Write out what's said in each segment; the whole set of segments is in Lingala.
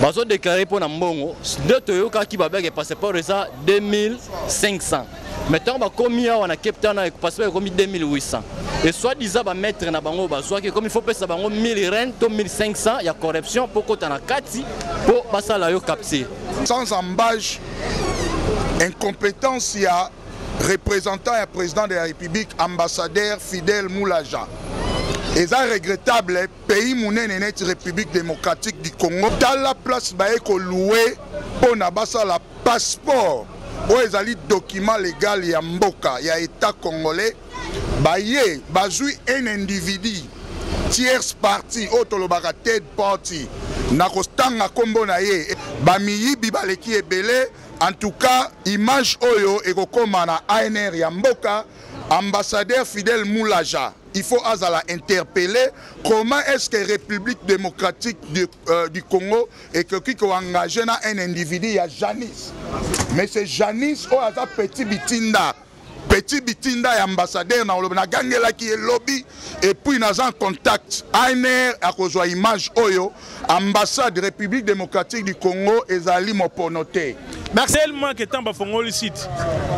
Bazodeklare mpo na mbongo nde toyokaki babeke passeport eza 2500, mais ntango bakomi awa na Cape Town, passeport ekomi 2800 et soit disant bamaître na bango bazwaki ekomi faut pesa bango 1000 rand to 1500 ya corruption mpo kota na kati mpo basala yo capture. Sans ambages, incompétence ya représentant ya président de la République, ambassadeur Fidèle Moulaja. Eza regrettable, pays monene neti République démocratique du Congo, tala place baye kolouer mpo na basala passeport oyo ezali document légal ya mboka ya État congolais. Baye bazwi un individu tierce partie oyo tolobaka third party, na kotanga nkombo na ye, bamiyibi baleki ebele. En tout cas, image oyo ekokoma na ANR ya mboka. Ambassadeur Fidèle Moulaja, il faut azala interpeller. Comment est-ce que République démocratique du Congo ekoki koengage na un individu ya Janis? Mais c'est Janis oyo aza petit bitinda, petit bitinda ya ambassadeur na olobi nagangelaki ye lobi et puis naza en contact. ANR akozwa image oyo. Ambassade République démocratique du Congo ezali mopono te. Merci. Tellement que tant bafongoli site,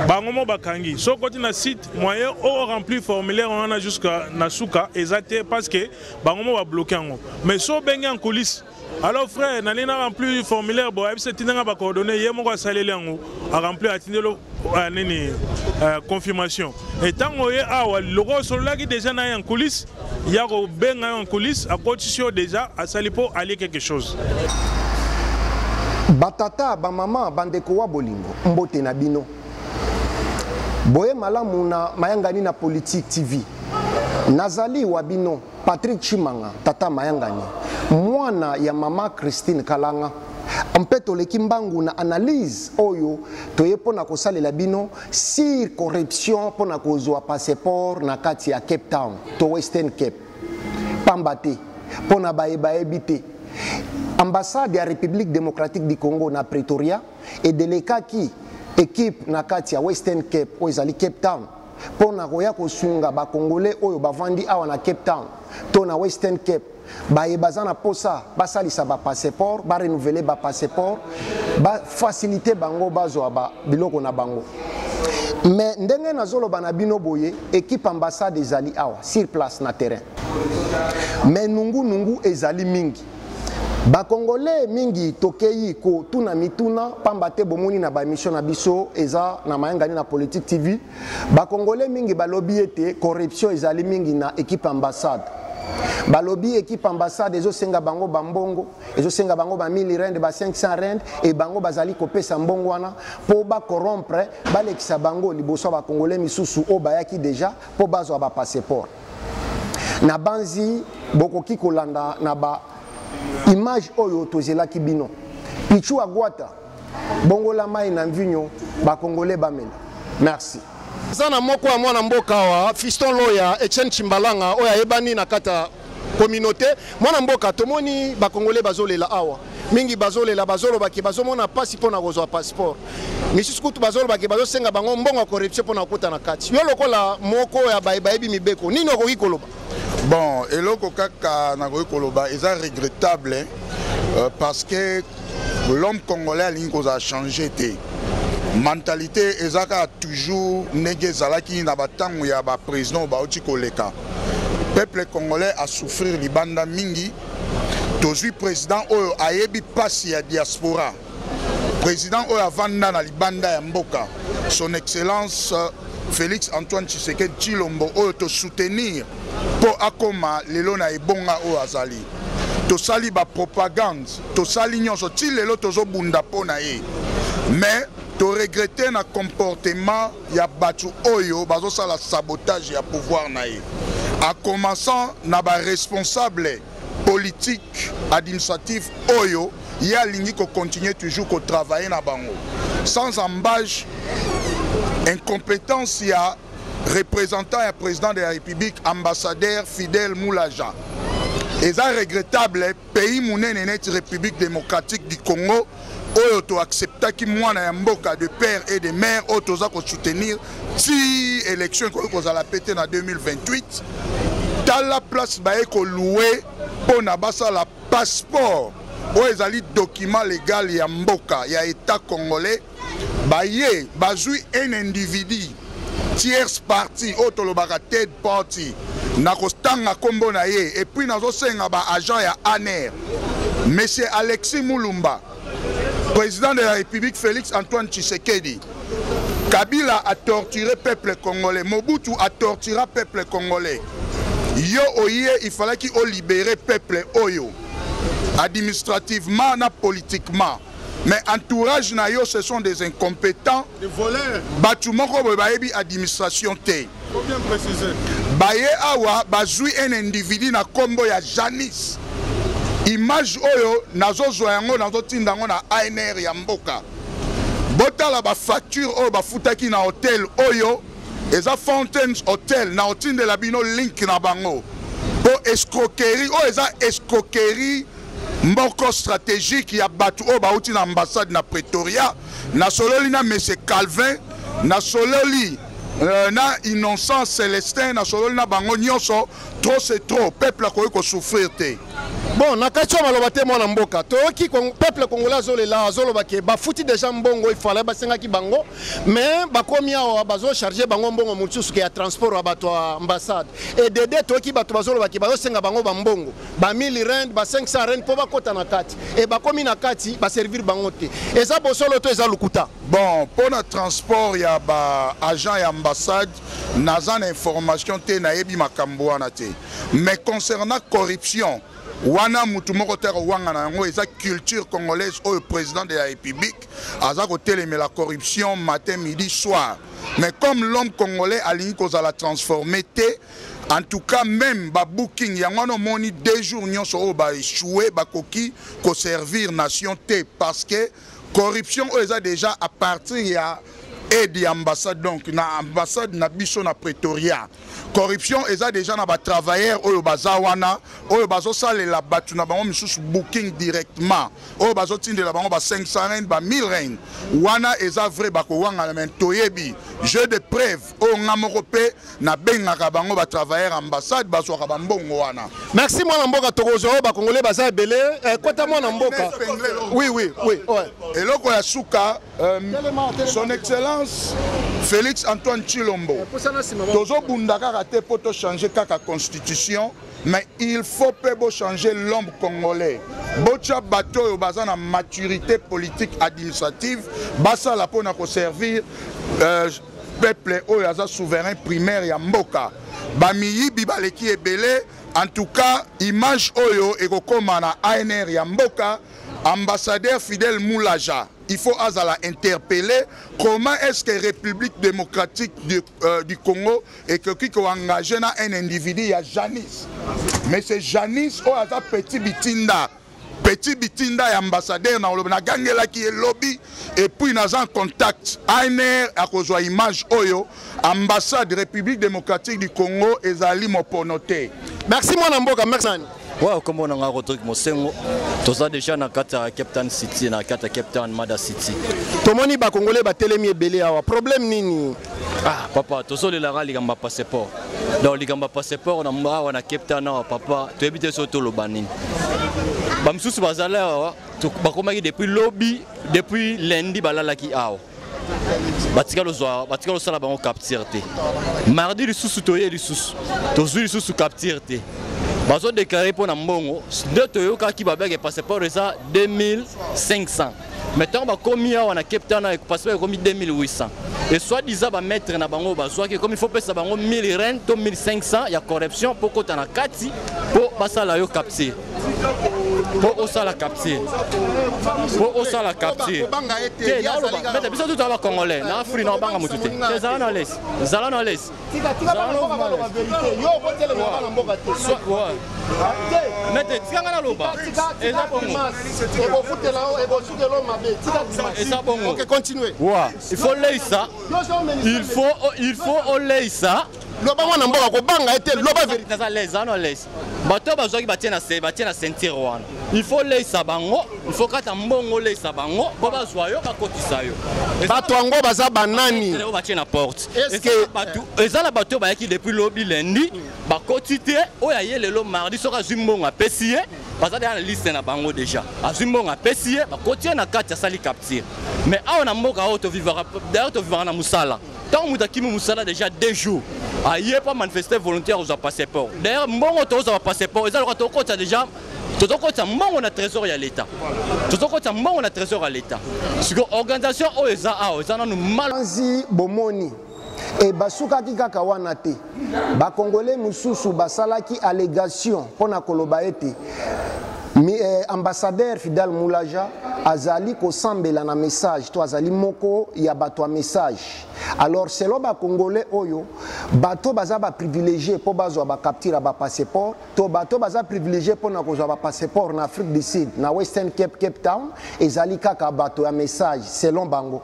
bango mo bakangi. So koti na site moyen o remplir formulaire wana jusqu'à na suka eza te parce que bango mo ba bloquer yango. Mais so bengi en coulisse, alors frère, nali na remplir formulaire bo ayebisa tindanga ba coordonnées, ye moko asaleli yango, a remplir, atindelo nini confirmation. Et tango ye awa loko osololaki déjà na ye en coulisse, ya kobenga yo en coulisse, akotisi yo déjà, asali mpo alie quelque chose. Batata, bamama, bandeko wa bolingo, mbote na bino. Boye malamu na Mayangani na Politique TV. Nazali wa bino Patrick Chimanga, tata Mayangani, mwana ya mama Christine Kalanga. Mpe toleki mbangu na analyse oyo toye mpona kosalela bino sur corruption mpona kozwa passeport na kati ya Cape Town to Western Cape. Pamba te mpona baye bayebi te, ambassade ya République démocratique du Congo na Pretoria edelekaki équipe na kati ya Western Cape oyo ezali Cape Town mpona koya kosunga bakongolais oyo bavandi awa na Cape Town to na Western Cape, baye baza na posa basalisa ba passeport, ba renouveler ba passeport, ba faciliter bango bazwa ba biloko na bango. Mais ndenge nazoloba na bino boye, équipe ambassade ezali awa sur place na terrain, mais nungu nungu ezali mingi. Bakongolais mingi tokei kotuna mituna pamba te bomoni na ba émission na biso eza na Mayangani na Politique TV. Bakongolais mingi balobi ete corruption ezali mingi na équipe ambassade. Balobi équipe ambassade ezosenga bango bambongo, ezosenga bango ba 1000 rand, ba 500 rand, e bango bazali kopesa mbongo wana mpo bacorrompre, balekisa bango liboso ya bakongolais misusu oyo bayaki déjà mpo bazwa ba passeport. Na banzi bokoki kolanda na ba image oyo tozelaki bino. Pichu Agwata, bongola mai na mvinyo, bakongolais bamela. Merci. Eza na moko ya mwana mboka awa, Fiston Loya Etienne Chimbalanga, oyo ayebani na kati ya communauté. Mwana mboka, tomoni bakongolais bazolela awa mingi, bazolela, bazolobaki bazomona mpasi mpona kozwa passeport. Misusu kutu bazolobaki bazosenga bango mbongo ya corruption mpona kokota na kati. Yo lokola moko ya bayebi mibeko, nini okoki koloba? Bon, eloko kaka nakoki koloba eza regrettable, parce que l'homme congolais alingi kozala changer te. Mentalité eza kaka toujours ndenge ezalaki na batango ya baprésident bauti koleka. Peuple congolais asouffrir libanda mingi. Tozwi président oyo ayebi mpasi ya diaspora, président oyo avanda na libanda ya mboka, son excellence Félix Antoine Tshisekedi Tshilombo, oyo tosoutenir mpo akoma lelo na ebonga oyo azali. Tosali bapropagande, tosali nyonso, ti lelo tozobunda mpo na ye, mais toregrete na comportement ya bato oyo bazosala sabotage ya pouvoir na ye, en commençant na baresponsable politique administratif oyo ye alingi kocontinue toujours kotravailler na bango. Sans ambages, incompétence ya représentant ya président de la République, ambassadeur Fidèle Moulaja. Eza regrettable, pays monene neti République démocratique du Congo, oyo toacceptaki mwana ya mboka de père et de mère, oyo toza kosoutenir ti élection ekoki kozala pe te na 2028. Tala place baye kolouer mpo na basala passeport. Oyo ezali document légal ya mboka ya État congolais. Baye bazwi un individu tierce partie oyo tolobaka third party, nakotanga nkombo na ye. Et puis nazosenga ba agent ya ANR, monsieur Alexis Mulumba, président de la République Félix Antoine Tshisekedi. Kabila a torturé peuple congolais, Mobutu a torturé peuple congolais. Yo oye, il fallait qu'il libère peuple oyo administrativement na politiquement. Mais entourage na yo, ce sont des incompétents, des voleurs. Batu moko boye bayebi administration te. Faut bien préciser. Baye awa bazwi un individu na kombo ya Janis. Image oyo nazozwa yango, nazotinda yango na ANR ya mboka. Botala ba facture oyo bafutaki na hotel oyo eza Fountains Hotel, na otindela bino link na bango. Po escroquerie oyo eza escroquerie moko stratégique ya bato oyo bauti na ambassade na Pretoria. Nasololi na monsieur Calvin, nasololi na Innocent Celestin, nasololi na bango nyonso. Trop c'est trop, peuple akoki kosouffrir te. Bon, na kati ya maloba te, mwana mboka, toyoki peuple congolais azolela, azoloba ke bafuti déjà mbongo ifale basengaki bango, mais bakomi awa bazocharge bango mbongo mosusu ke ya transport ya bato ya ambassade. Edede toyoki bato bazoloba ke bazosenga bango bambongo ba 1000 rand, ba 500 rand mpo bakota na kati, e bakomi na kati baservir bango te. Eza bosolo to eza lokuta? Bon, mpo na transport ya ba agent ya ambassade, naza na information te, nayebi makambo wana te. Mais concernant corruption wana, mutu moko te akowanga na yango. Eza culture congolaise oyo président de la République aza kotelemela corruption matin, midi, soir. Mais comme l'homme congolais alingi kozala transformé te, en tout cas même babooking yango wana, omoni 2 jours nyonso oyo baéchoué, bakoki koservir nation te, parce que corruption oyo eza déjà à partir ya aide ya ambassade. Donc na ambassade na biso na Pretoria, corruption eza déjà na batravailleur oyo baza wana, oyo bazosalela bato na bango misusu booking directement, oyo bazotindela bango ba 500 rand, ba 1000 rand. Wana eza vrai, bakowangana. Me toyebi jeu de preuve oyo nga moko mpe nabengaka bango batravailleur ambassade, bazwaka bambongo wana. Merci mwana mboka. Tokozwa oyo bakongole baza ebele. Kota mwana mboka. Oui, ouais. Eloko ya suka, Son Excellence Félix Antoine Tshilombo, tozobunda kaka te mpo tochange kaka constitution, mais il faut mpe bochanger l'homme congolais. Botya bato oyo baza na maturité politique, administrative, basala mpona koservir peuple oyo aza souverain primaire ya mboka. Bamiyibi baleki ebele. En tout cas, image oyo ekokóma na ANR ya mboka. Ambassadeur Fidèle Moulaja, il faut azala interpellé. Comment est-ce que République démocratique du Congo ekoki koengage na un individu ya Janis, mais c'est Janis oyo aza petit bitinda, petit bitinda ya ambassadeur? Na olobi nagangelaki ye lobi, et puis naza en contact. ANR akozwa image oyo. Ambassade République démocratique du Congo ezali mopono te. Merci mwana mboka, merci. Nani? Ouais, kombo na nga Rodrigue Mosengo. Toza déjà na kati ya Cape Town City, na kati ya Cape Town Mother City. Tomoni bakongole batelemi ebele awa, problème nini? Ah papa, tozolelaka likambo ya passeport. Donc likambo ya passeport na awa na Cape Town awa, papa, toyebi te soki toloba nini. Bamisusu bazali awa, bakomaki depuis lobi, depuis lundi balalaki awa, batika lozwa, batika losala bango capture te. Mardi lisusu toye lisusu, tozwi lisusu capture te. Bazodéclare mpo na mbongo nde toyokaki babeke passeport eza 2500, mais ntango bakomi awa na Cape Town, passeport ekomi 2800. Et soit disant bamaître na bango bazwaki, ekomi faut pesa bango 1000 rand to 1500 ya corruption mpo kota na kati, mpo basala yo capture, mpo osala capture, mpo osala capture te. Naloba maître, biso tuta bacongolais na Afrique, na obanga motu te. Te, zala na lesi, zala na lesi. Tika bana vérité, yo okotelemela bana mboka te. Maître, tika nga naloba, eza bongo. Ekofutela, ekosukela mabe. Eza bongo. Ok, continue. Wa il faut leisa, il faut oleisa. Loba mwana mboka, kobanga ete, loba vérité. Naza lesa, na lesa. Bato bazwaki, batie na ceinture wana, il faut leisa bango, il faut kata mbongo, leisa bango mpo bazwa yo, bakotisa yo. Bato yango baza banani? Oyo batie na porte. Est-ce que- Eza na bato oyo bayaki depuis lobi lundi, bakoti te. Oyo aye lelo mardi, soki azwi mbongo, apesi ye. Baza deja na liste na bango deja. Azwi mbongo apesi ye, bakoti ye na kati asali capture. Mais awa na mboka oyo tovivaka, d'ailleurs tovivaka na mosala. Ntango moto akimi mosala déjà 2 jours, aye pa manifester volontaire kozwa passeport. D'ailleurs mbongo tozwa passeport eza lokola tokotisa déjà, tozokotisa mbongo na trésor ya l'État, tozokotisa mbongo na trésor ya l'État. Sikoyo organisation oyo eza awa eza nanu mal. Nzi bomoni e basukaki kaka wana te. Bakongole mosusu basalaki allégation mpo na koloba ete ambassadeur Fidel Mulaja azali kosambela na message to azali moko ya bato ya message. Alors selon bakongole oyo, bato baza baprivilégié mpo bazwa bacapture ya bapasseport to bato baza privilégié mpona kozwa bapasseport na Afrique du Sud, na Western Cape, Cape Town, ezali kaka bato ya message. Selon bango,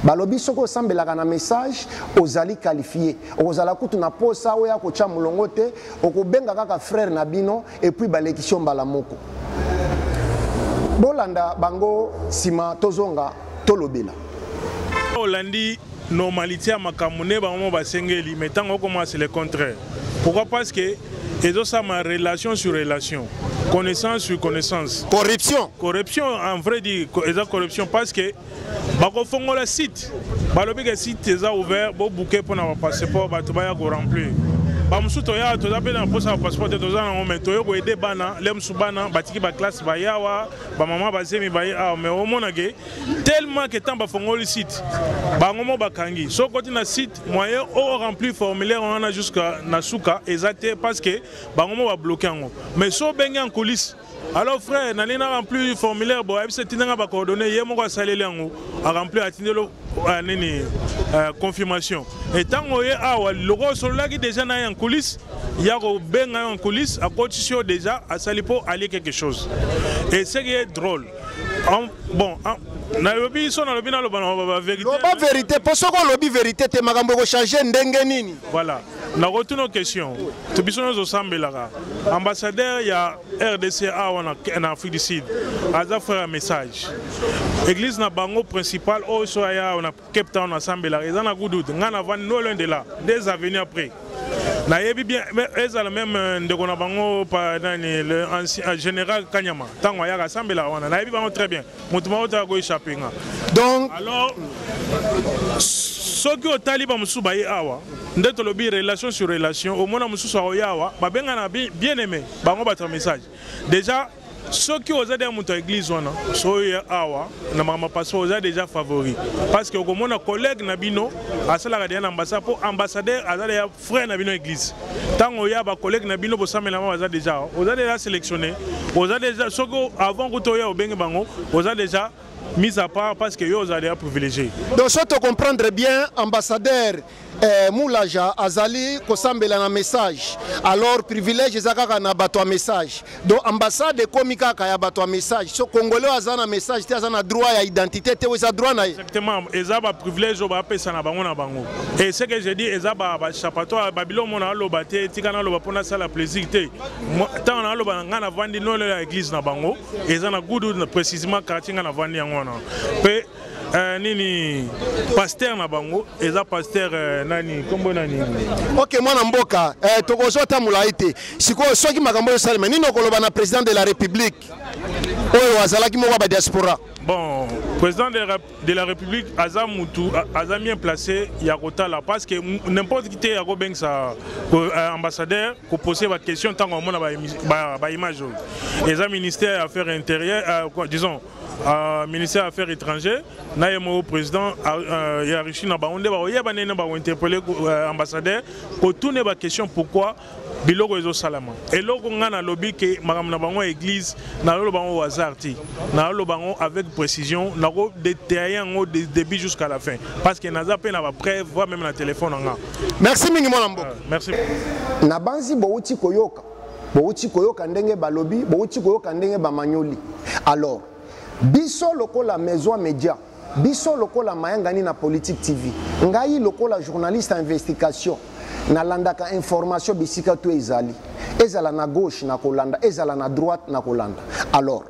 balobi soki osambelaka na message, ozali qualifié, okozala kutu na posa oyo akotya molongo te, okobenga kaka frère na bino et puis balekisi yo mbala moko. Bolanda bango, nsima tozonga tolobela. Olandi normalité ya makambo nde bango mo basengeli, mais ntango okoma, c'est le contraire. Pourquoi? Parce que ezosama relation sur relation, connaissance sur connaissance. Corruption. Corruption, en vrai dire, eza corruption, parce que bakofongola site, balobi ke site eza ouvert, bobuke mpona bapasseport, bato baya koremplir. Bamosusu toya, toza mpe na mposa ya passeport te, toza nango, mais toye koaider bana le mosusu. Bana batiki baclasse, bayawa, bamama bazemi baye awa, mais omona ke tellement ke ntango bafongoli site, bango mo bakangi. So okoti na site, moyen oremplir formulaire wana jusqu'à na suka eza te, parce que bango mo babloquer yango. Mais so obengi en coulisse: "Alors frère, nalingi na remplir formulaire boye", ayebisa, etindanga bacoordonnées, ye moko asaleli yango, aremplir, atindeli nini, confirmation. Ntango ye awa, loko osololaki déjà na ye en coulisse, ya kobenga yo en coulisse, akotisi yo déjà, asali mpo alie quelque chose. Et ce qui est drôle, bon, nalobi so nalobi, naloba na bavérité. Loba vérité, mpo soki olobi vérité te, makambo ekochange ndenge nini? Voilà, nakotuna question to biso nyonso osambelaka. Ambassadeur ya RDC awa na Afrique du Sud aza frère ya message. Église na bango principal oyo so aya awa na Cape Town asambelaka eza na Goodwood. Ngai navandi no loin de là, des avenues après. Nayebi bien, ezala même ndeko na bango pa nani, le ancien général Kanyama, ntango ayaka asambelaka wana. Nayebi bango très bien, moto moko otaka koéchappe nga. Donc alors soki otali, bamosusu baye awa nde tolobi relation sur relation. Omona mosusu akoya awa, babengana bien aimé bango bato ya message déjà. Soki oza deya moto ya église wana, so oyo awa na makambo passeport, oza déjà favori, parce que okomona collègue na bino asalaka deya na ambassade, mpo ambassadeur aza deya frère na bino église. Ntango oya, bacollègue na bino bosamelama baza déjà, oza déjà sélectionné, oza déjà, soki avant kuta oya obenge bango, oza déjà mis à part, parce que yo oza déjà privilégié. Donc so tocomprendre bien, ambassadeur Mulaja azali kosambela na message, alors privilège eza kaka na bato ya message. Donc ambassade ekomi kaka ya bato ya message. So congolais oyo aza na message te, aza na droit ya identité te, oyo eza droit na ye. Exactement, eza baprivilège oyo bapesa na bango na bango. Et ce que je dis, eza bachapato babilo mona aloba te, tika naloba mpo nasala plaisir te. Ntango naloba na ngai, navandi nolo ya église na bango eza na Goodwood, précisément quartier ngai navandi yango wana. Mpe nini, pasteur na bango eza pasteur nani, nkombo nani? Ok, mwana mboka, tokozwa ta molai te. Sikoyo soki makambo oyo esalema, nini okoloba na président de la République oyo azalaki moko ya badiaspora? Bon, président de la République aza mutu aza bien placé ya kotala, parce que n'importe qui te ya kobengisa ambassadeur kopose baquestion ntango amona baimage oyo. Eza ministère ya affaires intérieures, disons ministère affaires étrangères na ye moko président ya richi na bango nde bakoyeba ndenge bakointerpeller ambassadeur, kotuna baquestion pourquoi biloko ezosalama. Eloko ngai nalobi ke makambo na bango ya église, naloloba yango hasard te, naloba yango avec précision, nakodétailler yango de début jusqu'à la fin, parce que naza mpe na bapreuve, voire même na téléphone na nga. Merci mingi, mwana mboka. Merci. Nabanzi bouti koyoka, bouti koyoka ndenge balobi, bouti koyoka ndenge bamanyoli. Alors biso lokola maison média, biso lokola Mayangani na Politique TV, ngai lokola journaliste ya investigation, nalandaka information bisika to ezali, ezala na gauche na kolanda, ezala na droite na kolanda. Alors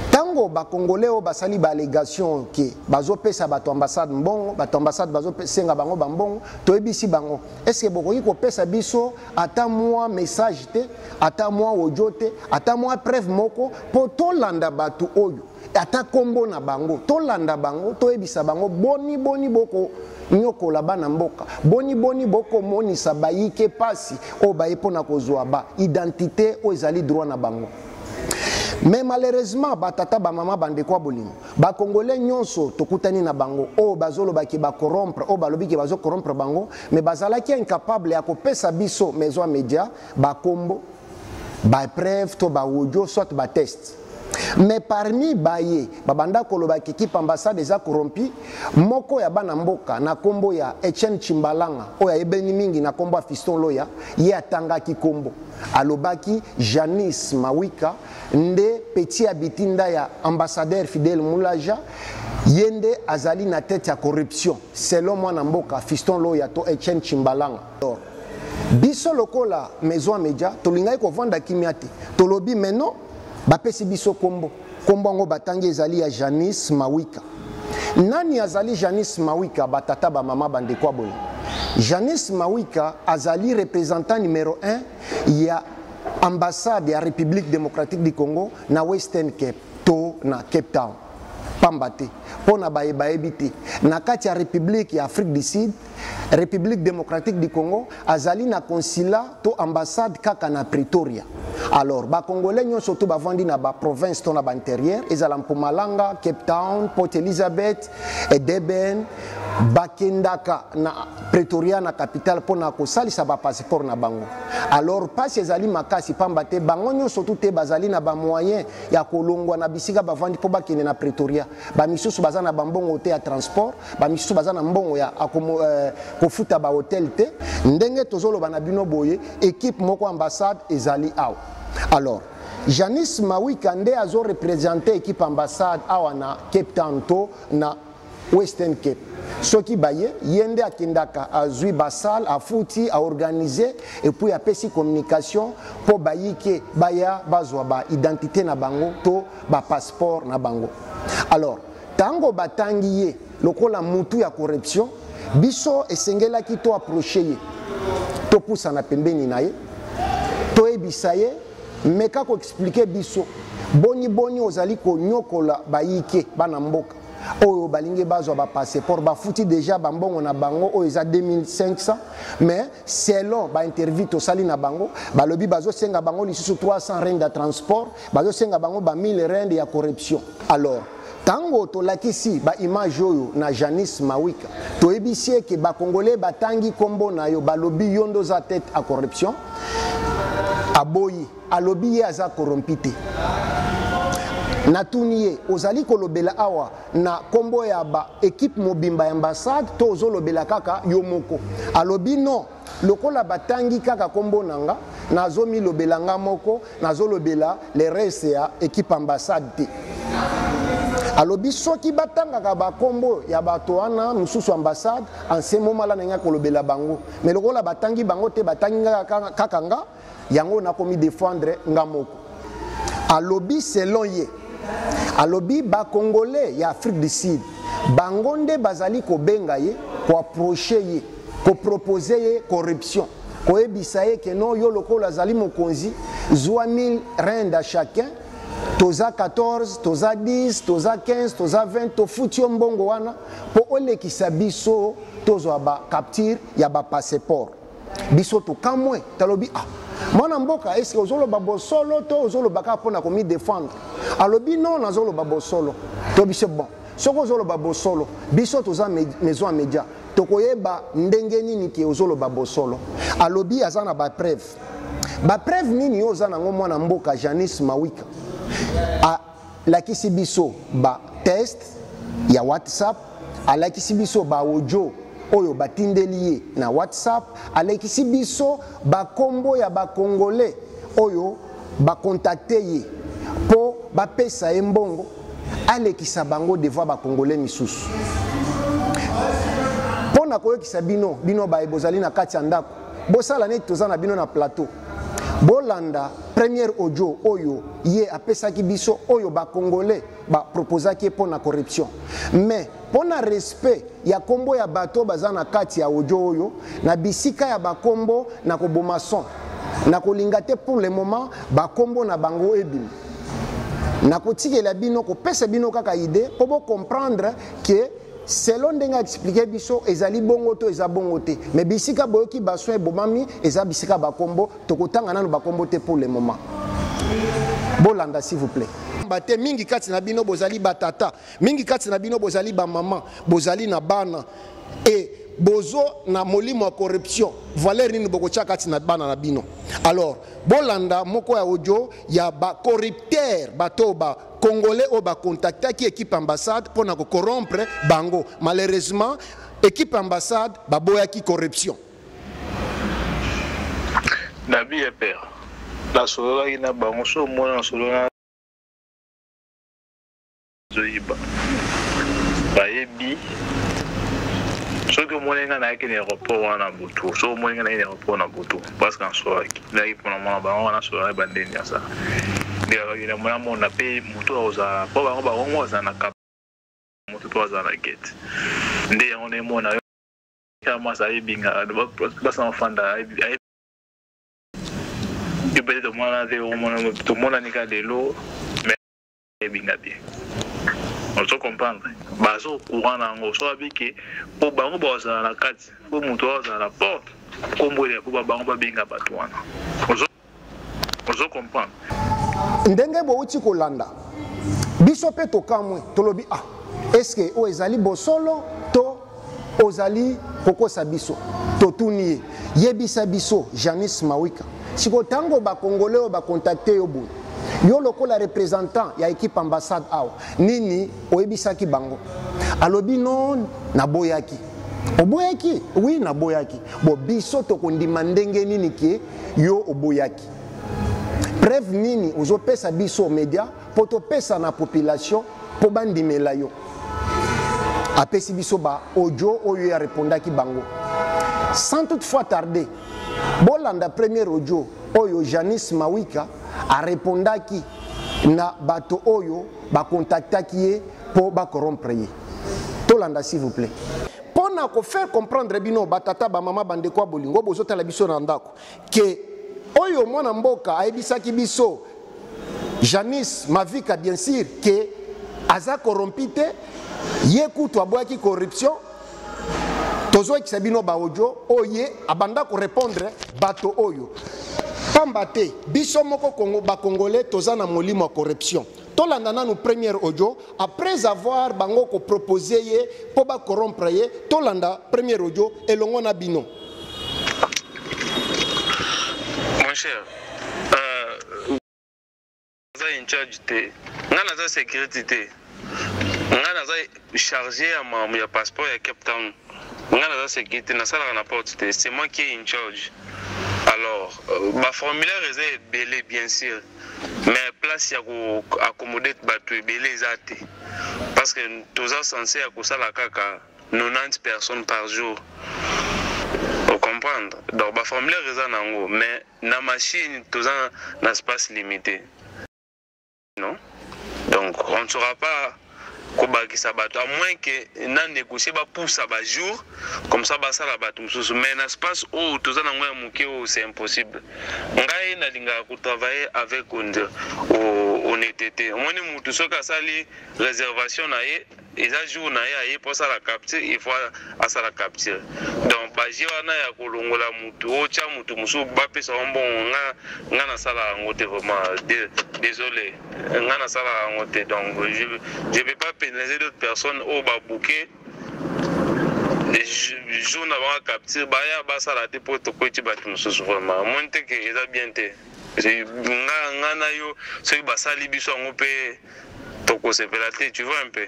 ntango Ntango bakongole oyo basali baallégation ke bazopesa bato ambassade mbongo, bato ambassade bazosenga bango bambongo, toyebisi bango, est-ce que bokoki kopesa biso ata mwa message te, ata mwa audio te, ata mwa preuve moko mpo tolanda bato oyo, ata kombo na bango, tolanda bango, toyebisa bango boni boni boko nyokola bana mboka, boni boni bokomonisa bayike pasi oyo baye mpona kozwa ba identité oyo ezali droit na bango. Mais malheureusement batata bamama bandeko ya bolingo, bakongolais nyonso tokutani na bango oyo bazolobaki bacorrompre, oyo balobi ke bazocorrompre bango, mais bazalaki incapable ya kopesa biso maison ya média bakombo, bapreuve to baaudio soit batest. Mais parmi baye babanda koloba ke équipe ambassade eza corrompu, moko ya bana mboka na kombo ya Etienne Chimbalanga oyo ayebeni mingi na kombo ya Fiston Loya, ye atangaki kombo, alobaki Janice Mawika nde petit ya bitinda ya ambassadeur Fidèle Mulaja, ye nde azali na tête ya corruption selon mwana mboka Fiston Loya to Etienne Chimbalanga. Alors, biso lokola maison ya média tolingaki kovanda kimia te, tolobi mais non, bapesi biso kombo, kombo yango batangi ezali ya Janice Mawika. Nani azali Janice Mawika? Batata bamama bandeko ya boye, Janice Mawika azali représentant numéro 1 ya ambassade ya République démocratique du Congo na Western Cape to na Cape Town. Pamba te mpo na baye bayebi te, na kati ya République ya Afrique du Sud, République démocratique du Congo azali na consulat to ambassade kaka na Pretoria. Alors bakongolais nyonso to bavandi na ba province to na ba intérieur, ezala Mpumalanga, Cape Town, Port Elizabeth et Durban, bakendaka na Pretoria na capitale mpona kosalisa ba passeport na bango. Alors pasi ezali makasi pamba te bango nyonso tu te bazali na ba moyen ya kolongwa na bisika bavandi mpo bakende na Pretoria. Bamisusu baza na bambongo te ya transport, bamisusu baza na mbongo ya kofuta ba hotel te. Ndenge tozoloba na bino boye, équipe moko ambassade ezali awa. Alors Janice Mawika nde azo représenter équipe ambassade awa na Cape Town to na Western Cape. Soki baye, ye nde akendaka azwi basale, afuti, aorganize et puis apesi communication mpo bayike baya bazwa ba identité na bango to ba passeport na bango. Alors tango batangi ye lokola mutu ya corruption, biso esengelaki to approcher ye, topusana pembeni na ye, toyebisa ye meka koexplike biso boni boni ozali konyokola bayike bana mboka oyo balingi bazwa ba passeport, bafuti déjà bambongo na bango oyo eza 2500, mais selon ba interview tosali na bango balobi bazosenga bango lisusu 300 rand ya transport, bazosenga bango ba 1000 rand ya corruption. Alors tango tolakisi ba image oyo na Janice Mawika, toyebisi eke bakongolais batangi kombo na yo, balobi yo nde oza tête à corruption. Aboyi, alobi ye aza corrompu te. Natuni ye, ozali kolobela awa na kombo ya ba équipe mobimba ya ambassade to ozolobela kaka yo moko? Alobi non, lokola batangi kaka kombo na nga, nazomilobela nga moko, nazolobela le reste ya équipe ambassade te. Alobi soki batangaka bakombo ya bato wana mosusu ambassade, en ce moment là nangi kolobela bango, mais lokola batangi bango te, batangi nga kaka nga, yango nakomi défendre nga moko. Alobi selon ye, alobi ba congolais ya Afrique du Sud bango nde bazali kobenga ye, koapprocher ye, koproposer ye corruption, koyebisa ye ke non, yo lokola azali mokonzi, zwa 1000 rand à chacun, toza 14, toza 10, toza 15, toza 20, tofuti yo mbongo wana mpo olekisa biso tozwa ba capture ya ba passeport. Biso tokamwe, talobi ah, mwana mboka, est-ce que ozoloba bosolo to ozoloba kaka mpona komi défendre? Alobi non, nazoloba bosolo. To biso bon, soki ozoloba bosolo, biso toza maison ya média, tokoyeba ndenge nini ke ozoloba bosolo. Alobi aza na ba preuve. Ba preuve nini yo oza nango mwana mboka Janice Mawika? Alakisi biso ba test ya WhatsApp, alakisi biso ba audio oyo batindeli ye na WhatsApp, alakisi biso bakombo ya ba congolais oyo bakontakte ye mpo bapesa ye mbongo, alekisa bango devant ba congolais misusu. Mpo na koyokisa bino, bino baye bozali na kati ya ndako, bosala neti toza na bino na plateau. Bolanda première audio oyo ye apesaki biso, oyo ba Congolais ba proposaki ye mpo na corruption. Mais mpo na respect ya kombo ya bato baza na kati ya audio oyo, na bisika ya bakombo na koboma son, na kolinga te pour le moment bakombo na bango ebima. Nakotikela bino kopesa bino kaka idée mpo bo comprendre que selon ndenge expliquer biso ezali bongo to eza bongo te. Mais bisika boyoki ba son ebomami eza bisika bakombo, tokotanga nanu bakombo te pour le moment. Bolanda s'il vous plaît. Bate mingi kati na bino bozali batata, mingi kati na bino bozali ba mama, bozali na bana et bozo na molimo ya corruption. Valeur nini bokotia kati na bana na bino? Alors bolanda moko ya audio ya ba corrupteur, bato ba Congolais oyo ba contactaki équipe ambassade pour na ko corrompre bango. Malheureusement équipe ambassade baboyaki corruption. Nabi ya père, nasololaki na bango so omona nasolola zoyiba bayebi. Soki omoni nga nayaki na aéroport wana na butu, soki omoni nga nayaki na aéroport na butu, parce que nasololaki, nayaki mpona mona bango wana, nasololaki bandeni ya sa nde alobaki na mona mona mpe motu akozala mpo bango bango azala na kap motu mpo azala na gate nde yango nde mona yo mwasi ayebi nga basa mafanda ayebi yo peut-être omona te, tomonani ka lelo, mais ayebi nga bien, ozo comprendre, bazo courant na yango. So abike mpo bango bazala na kati, mpo moto azala na porte, kombo ya mpo bango babenga bato wana, ozo comprendre. Ndenge bouti kolanda biso mpe tokamwe, tolobi ah, est-ce oyo ezali bosolo to ozali kokosa biso? Totuni ye, yebisa biso Janice Mawika, siko ntango bakongole oyo bakontakte yo boye, yo lokola représentant ya équipe ambassade awa, nini oyebisaki bango? Alobi non, naboyaki. Oboyaki? Oui, naboyaki. Bo biso tokondima ndenge nini ke yo oboyaki? Preuve nini ozopesa biso media po topesa na population po bandimela yo? Apesi biso ba audio oyo ya répondaki bango. Sans toutefois tarder, bolanda premier audio oyo Janice Mawika arépondaki na bato oyo bakontaktaki ye po bacorrompre ye. Tolanda s'il vous plaît. Pona ko faire comprendre bino batata ba mama bandeko ya bolingo bozotala biso na ndako ke oyo mwana mboka ayebisaki biso Janice Mavika bien sûr ke aza corrompu te, ye kutu aboyaki corruption. Tozoyekisa bino ba audio oyo ye abanda ko répondre bato oyo, pamba te biso moko Congo, ba Congolais toza na molimo ya corruption. Tolanda nanu première audio après avoir bango ko proposer ye po ba corrompre ye. Tolanda première audio elongo na bino. Mon cher, naza in charge te, nga naza sécurité te, nga naza chargé ya makambo ya passeport ya Cape Town, nga naza sécurité, nasalaka na porte te, c'est moi qui est in charge. Alors ba formulaire eza ebele bien sûr, mais place ya ko accommoder bato ebele eza te, parce que toza censé ya kosala kaka 90 personnes par jour, comprendre. Donc ba formulaire eza nango, mais na machine toza na espace limité, non? Donc on ne saura pas kobakisa bato à moins que na négocier bapusa ba jour comme ça basala bato mosusu, mais na espace oyo toza nango ya moke oyo, c'est impossible. Ngai nalingaka kotravailler avec honnêteté. Omoni mutu soki asali réservation na ye, eza jour na ye, aye mpo asala capture, il faut asala capture. Donc baje wana ya kolongola mutu, otya mutu mosusu, bapesa yo mbongo, nga nasala yango te. Vraiment désolé, nga nasala yango te. Donc je peux pas pénaliser d'autres personnes oyo babooké jour na bango capture, baya basala te mpo tokweti bato mosusu. Vraiment omoni te ke eza bien te. Nga na yo, soki basali biso yango mpe tokosepela te, tu vois un peu.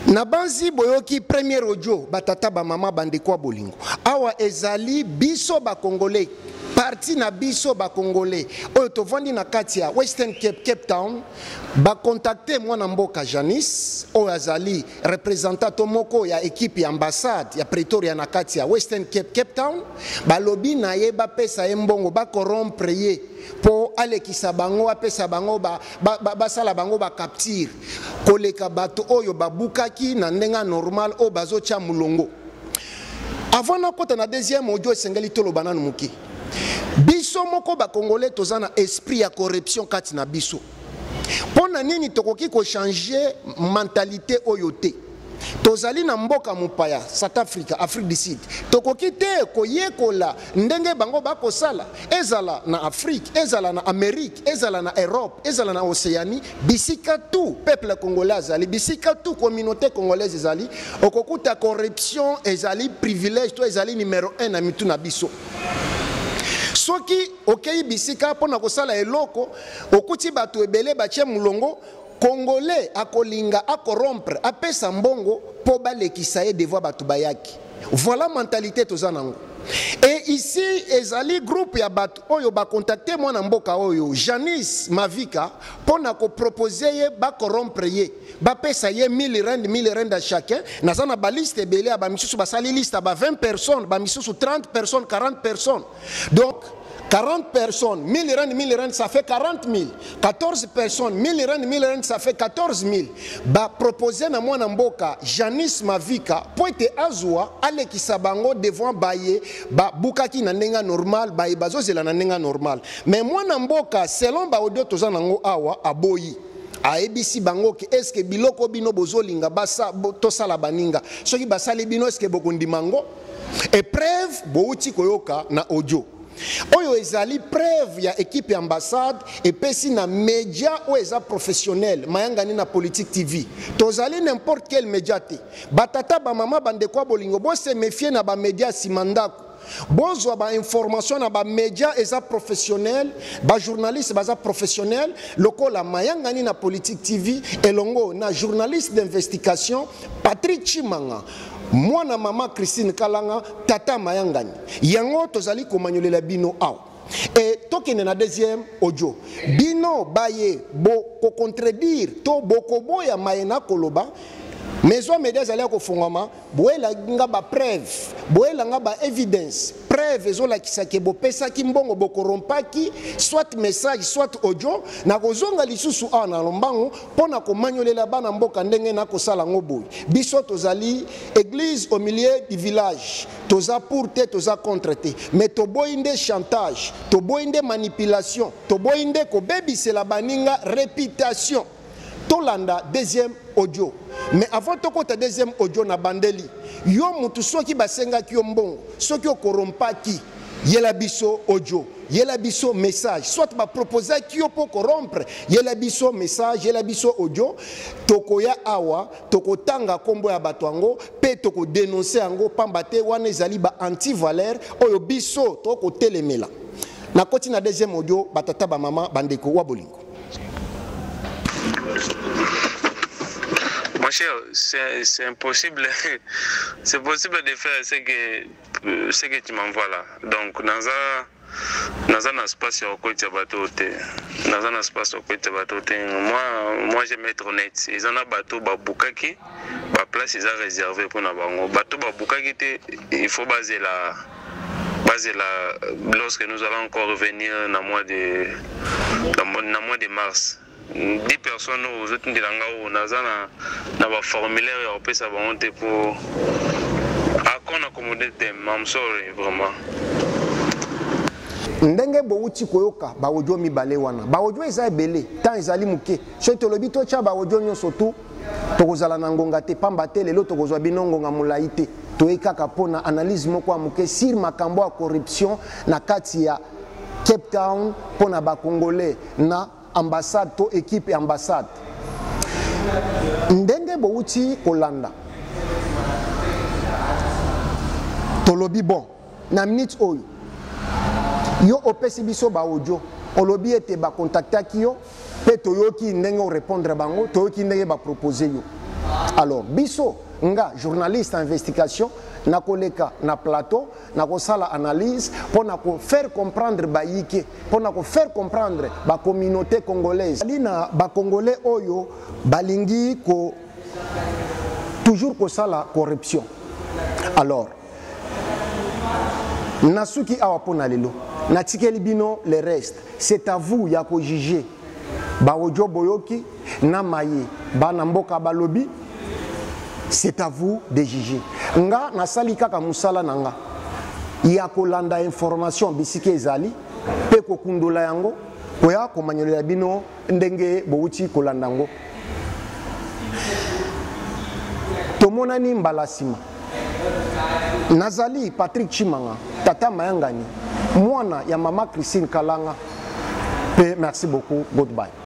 Na banzi boyoki première audio, batata bamama bandeko ya bolingo, awa ezali biso bakongolais. Parti na biso ba Congolais oyo tovandi na kati ya Western Cape, Cape Town, ba contacter mwana mboka Janice oyo azali représentant to moko ya equipe ya ambassade ya Pretoria na kati ya Western Cape, Cape Town. Balobi na ye bapesa ye mbongo, ba corrompre ye mpo alekisa bango, apesa bango basala bango ba capture koleka bato oyo babukaki na ndenge normal oyo bazotia molongo. Avant nakota na deuxième audio, esengeli toloba nanu moke. Biso moko ba Congolais toza na esprit ya corruption kati na biso. Mpo na nini tokoki kochanger mentalité oyo te? Tozali na mboka mopaya, South Africa, Afrique du Sud. Tokoki te koyekola ndenge bango bakosala, ezala na Afrique, ezala na Amérique, ezala na Europe, ezala na Océanie, bisika tout peuple congolais azali, bisika tout communauté congolaise ezali, okokuta corruption ezali privilège to ezali numéro 1 na mitu na biso. Soki okei bisika mpona kosala eloko, okuti bato ebele batie molongo, Congolais akolinga akorrompre, apesa mbongo mpo balekisa ye devant bato bayaki. Voilà mentalité toza nango. Et ici ezali groupe ya bato oyo bacontacte mwana mboka oyo Janice Mavika mpo na kopropose ye bakorrompre ye, bapesa ye 1000 rand, 1000 rand à chacun. Naza na baliste ebele ya bamisusu basali liste ya ba 20 personnes, bamisusu 30 personnes, 40 personnes. Donc 40 personnes, 1000 rand, 1000 rand, ça fait 40 000. 14 personnes, 1000 rand, 1000 rand, ça fait 14 000. Ba proposer na mwana mboka Janice Mavika po ete azwa alekisa bango devant baye ba bukaki na ndenge normal, baye bazozela na ndenge normal. Mais mwana mboka selon ba audio toza nango awa aboyi. Ayebisi bango ke est-ce que biloko bino bozolinga basa tosala baninga, soki basali bino est-ce que bokondima ngo? Et preuve bouti koyoka na audio oyo ezali preuve ya équipe ya ambassade epesi na média oyo eza professionnel mayangani na Politique TV. Tozali n'importe quel média te. Batata, bamama, bandeko ya bolingo, bose méfier na bamédia nsima ndako. Bozwa bainformation na bamédia eza professionnel, bajournaliste baza professionnel lokola mayangani na Politique TV elongo na journaliste d'investigation Patrick Chimanga, mwana mama Christine Kalanga, tata mayangani. Yango tozali komanyolela bino awa. E tokende na deuxième audio. Bino baye bokocontredire to bokoboya maye na koloba, maison média ezali ya kofungwama, boyelanga ba preuve, boyelanga ba évidence. Preuve ezolakisa ke bopesaki mbongo, bokorompaki, soit message soit audio. Nakozonga lisusu awa na lombango mpo na komanyolela bana mboka ndenge nakosala yango boye. Biso tozali église au milieu du village, toza pour te, toza contre te, mais toboyi nde chantage, toboyi nde manipulation, toboyi nde kobebisela baninga réputation. Tolanda deuxième audio. Mais avant tokota deuxième audio, na bandeli yo mutu soki basengaki yo mbongo, soki okorompaki, yela biso audio, yela biso message, soit baproposaki yo mpo corrompre, yela biso message, yela biso audio. Tokoya awa, tokotanga nkombo ya bato yango mpe tokodénonce yango, pamba te wana ezali ba antivaleur oyo biso tokotelemela. Nakoti na deuxième audio. Batata, bamama, bandeko wa bolingo. Mon cher, c'est impossible. C'est possible de faire ce que tu m'envoies là. Donc, dans un espace ya kokotisa bato te, naza na espace ya kokotisa bato te. Moi, j'aime être honnête. Eza na bato babukaki, baplace eza réservé mpona bango. Bato babukaki te, il faut bazela lorsque nous allons encore revenir na mois de mars. 10 personnes oyo ozotindela nga oyo, naza na baformulaire ya kopesa bango te mpo akon accommodate them. I'm sorry vraiment. Ndenge bowuti koyoka baaudio mibale wana, baaudio eza ebele, temps ezali moke. Soki tolobi totya baaudio nyonso tu, tokozala na ngonga te, pamba te lelo tokozwa bino ngonga molai te. Toyei kaka mpona analyse moko ya moke sur makambo ya corruption na kati ya Cape Town mpona bacongolais na ambassade to équipe ya ambassade. Ndenge bowuti kolanda, tolobi bon, na minute oyo yo opesi biso baaudio, olobi ete bakontaktaki yo mpe toyoki ndenge orépondre bango, toyoki ndenge bapropose yo. Alors biso, nga journaliste investigation, Nakoleka na plateau, nakosala analyse mpo na ko faire comprendre bayike, mpo na ko faire comprendre ba communauté congolaise. Ali na ba congolais oyo balingi ko toujours kosala corruption. Alors, nasuki awa mpo na lelo, natikeli bino le reste, c'est à vous ya ko juger ba audio boyoki na maye bana mboka balobi, c'est à vous de juger. Nga nasali kaka musala na nga ya kolanda information bisika ezali mpe kokundola yango koya komanyolela bino ndenge bowuti kolanda yango. Tomonani mbala nsima. Nazali Patrick Tshimanga, tata Mayangani, mwana ya mama Christine Kalanga. Pe merci beaucoup, goodbye.